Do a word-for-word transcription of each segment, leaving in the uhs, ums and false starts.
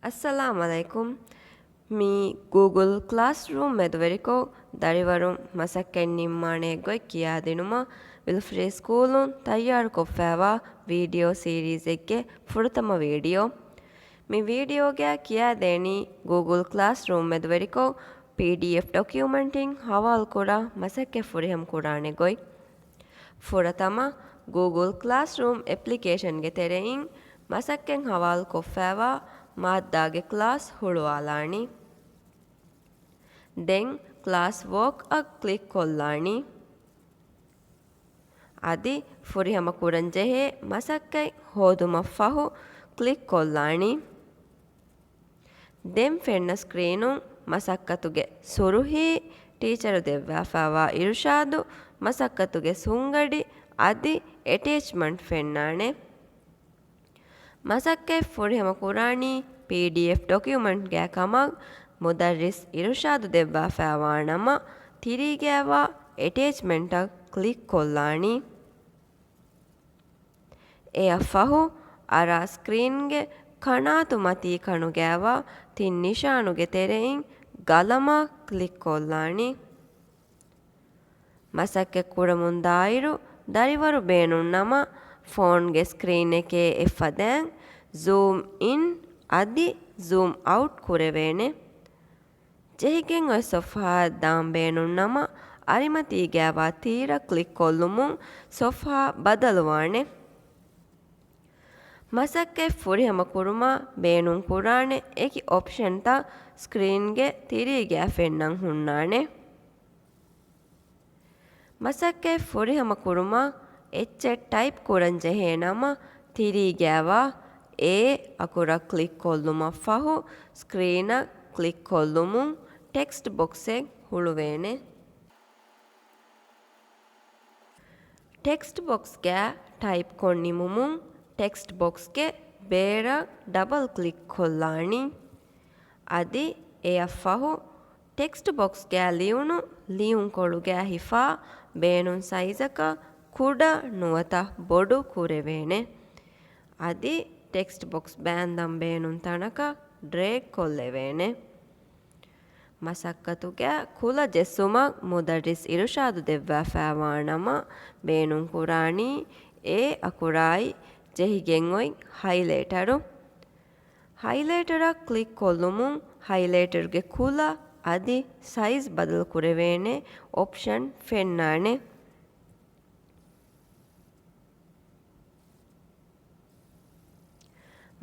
އައްސަލާމް ޢަލައިކުމް. މި ގޫގުލް ކްލާސްރޫމް މެދުވެރިކޮށް، ދަރިވަރުން މަސައްކަތް ނިންމާނެ ގޮތް ކިޔާދިނުމަށް ވިލްފްރީ ސްކޫލުން ތައްޔާރުކޮށްފައިވާ ވީޑިއޯ ސީރީޒެއްގެ ފުރަތަމަ ވީޑިއޯ. މި ވީޑިއޯގައި ކިޔާދޭނީ ގޫގުލް ކްލާސްރޫމް މެދުވެރިކޮށް، ޕީޑީއެފް ޑޮކިއުމެންޓިން ހަވާލުކުރާ މަސައްކަތް ފުރިހަމަ ކުރާނެ ގޮތް. ފުރަތަމަ، ގޫގުލް ކްލާސްރޫމް އެޕްލިކޭޝަންގެ ތެރެއިން މަސައްކަތް ހަވާލުކޮށްފައިވާ މާއްދާގެ ކްލާސް ހުޅުވާލާނީ. ދެން ކްލާސް ވޯކް އަށް ކްލިކް ކޮށްލާނީ. އަދި ފުރިހަމަ ކުރަން ޖެހޭ މަސައްކަތް ހޯދުމަށް ފަހު ކްލިކް ކޮށްލާނީ. ދެން ފެންނަ ސްކްރީނުން މަސައްކަތުގެ ސުރުހީ، ޓީޗަރު ދެއްވާފައިވާ އިރުޝާދު، މަސައްކަތުގެ ސުންގަޑި އަދި އެޓޭޗްމަންޓް ފެންނާނެ. މަސައްކަތް ފުރިހަމަ ކުރާނީ ޕީޑީއެފް ޑޮކިއުމެންޓްގައި ކަމަށް މުދައްރިސް އިރުޝާދު ދެއްވާފައިވާ ނަމަ، ތިރީގައިވާ އެޓޭޗްމަންޓަށް ކްލިކް ކޮށްލާނީ. އެއަށް ފަހު، އަރާ ސްކްރީންގެ ކަނާތު މަތީ ކަނުގައިވާ ތިން ނިޝާނުގެ ތެރެއިން ގަލަމަށް ކްލިކް ކޮށްލާނީ. މަސައްކަތް ކުރަމުން ދާއިރު، ދަރިވަރު ބޭނުން ނަމަ، ފޯންގެ ސްކްރީނެކޭ އެއްފަދައިން ޒޫމް އިން އަދި ޒޫމް އައުޓް ކުރެވޭނެ. ޖެހިގެން އޮތް ސޮފްހާއަށް ދާން ބޭނުން ނަމަ، އަރިމަތީގައިވާ ތީރަށް ކްލިކް ކޮށްލުމުން ސޮފްހާ ބަދަލުވާނެ. މަސައްކަތް ފުރިހަމަ ކުރުމަށް ބޭނުން ކުރާނެ އެކި އޮޕްޝަންތައް ސްކްރީންގެ ތިރީގައި ފެންނަން ހުންނާނެ. މަސައްކަތް ފުރިހަމަ ކުރުމަށް އެއްޗެއް ޓައިޕް ކުރަން ޖެހޭ ނަމަ، ތިރީގައިވާ އޭ އަކުރަށް ކްލިކް ކޮށްލުމަށް ފަހު، ސްކްރީނަށް ކްލިކް ކޮށްލުމުން ޓެކްސްޓް ބޮކްސެއް ހުޅުވޭނެ. ޓެކްސްޓް ބޮކްސްގައި ޓައިޕް ކޮށް ނިމުމުން، ޓެކްސްޓް ބޮކްސްގެ ބޭރަށް ޑަބަލް ކްލިކް ކޮށްލާނީ. އަދި އެއަށް ފަހު، ޓެކްސްޓް ބޮކްސްގައި ލިޔުނު ލިޔުންކޮޅުގައި ހިފާ ބޭނުން ސައިޒަކަށް ކުޑަ ނުވަތަ ބޮޑު ކުރެވޭނެ. އަދި ޓެކްސްޓް ބޮކްސް ބާންދަން ބޭނުން ތަނަކަށް ޑްރޭގް ކޮށްލެވޭނެ. މަސައްކަތުގެ ކުލަ ޖެއްސުމަށް މުދައްރިސް އިރުޝާދު ދެއްވާފައިވާ ނަމަ، ބޭނުން ކުރާނީ އޭ އަކުރާއި ޖެހިގެން އޮތް ހައިލައިޓަރު. ހައިލައިޓަރަށް ކްލިކް ކޮށްލުމުން ހައިލައިޓަރުގެ ކުލަ އަދި ސައިޒް ބަދަލު ކުރެވޭނެ އޮޕްޝަން ފެންނާނެ.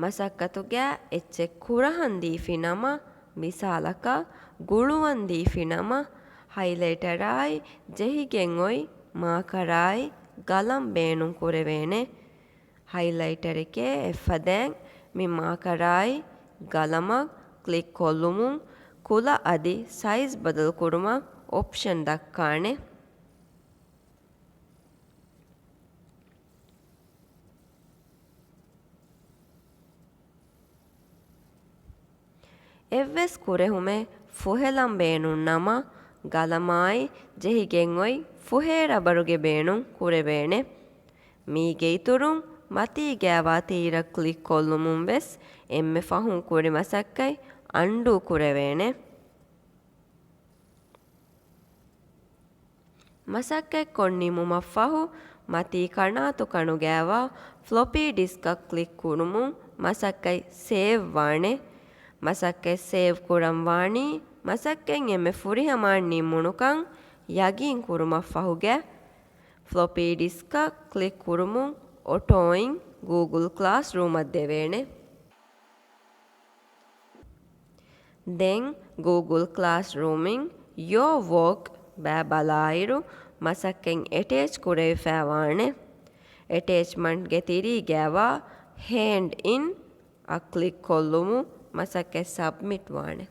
މަސައްކަތުގައި އެއްޗެއް ކުރަހަން ދީފި ނަމަ، މިސާލަކަށް ގުޅުވަން ދީފި ނަމަ، ހައިލައިޓަރާއި ޖެހިގެން އޮތް މާކަރާއި ގަލަން ބޭނުން ކުރެވޭނެ. ހައިލައިޓަރެކޭ އެއްފަދައިން މި މާކަރާއި ގަލަމަށް ކްލިކް ކޮށްލުމުން ކުލަ އަދި ސައިޒް ބަދަލު ކުރުމަށް އޮޕްޝަން ދައްކާނެ. އެއްވެސް ކުރެހުމެއް ފުހެލަން ބޭނުން ނަމަ، ގަލަމާއި ޖެހިގެން އޮތް ފުހޭ ރަބަރުގެ ބޭނުން ކުރެވޭނެ. މީގެ އިތުރުން، މަތީގައިވާ ތީރަށް ކްލިކް ކޮށްލުމުން ވެސް އެންމެ ފަހުން ކުރި މަސައްކަތް އަންޑޫ ކުރެވޭނެ. މަސައްކަތް ކޮށް ނިމުމަށްފަހު، މަތީ ކަނާތު ކަނުގައިވާ ފްލޮޕީ ޑިސްކަށް ކްލިކް ކުރުމުން މަސައްކަތް ސޭވް ވާނެ. މަސައްކަތް ސޭވް ކުރަން ވާނީ، މަސައްކަތް އެންމެ ފުރިހަމައަށް ނިންމުނުކަން ޔަގީން ކުރުމަށްފަހުގަ، ފްލޮޕީ ޑިސްކަށް ކްލިކް ކުރުމުން އޮޓޯއިން ގޫގުލް ކްލާސްރޫމަށް ދެވޭނެ. ދެން ގޫގުލް ކްލާސްރޫމިން ޔޯ ވޯކް ބައި ބަލާއިރު، މަސައްކަތް އެޓޭޗް ކުރެވިފައިވާނެ. އެޓޭޗްމަންޓްގެ ތިރީގައިވާ ހޭންޑް އިން އަށް ކްލިކް ކޮށްލުމުން މަސައްކަތް ސަބްމިޓް ވާނެ.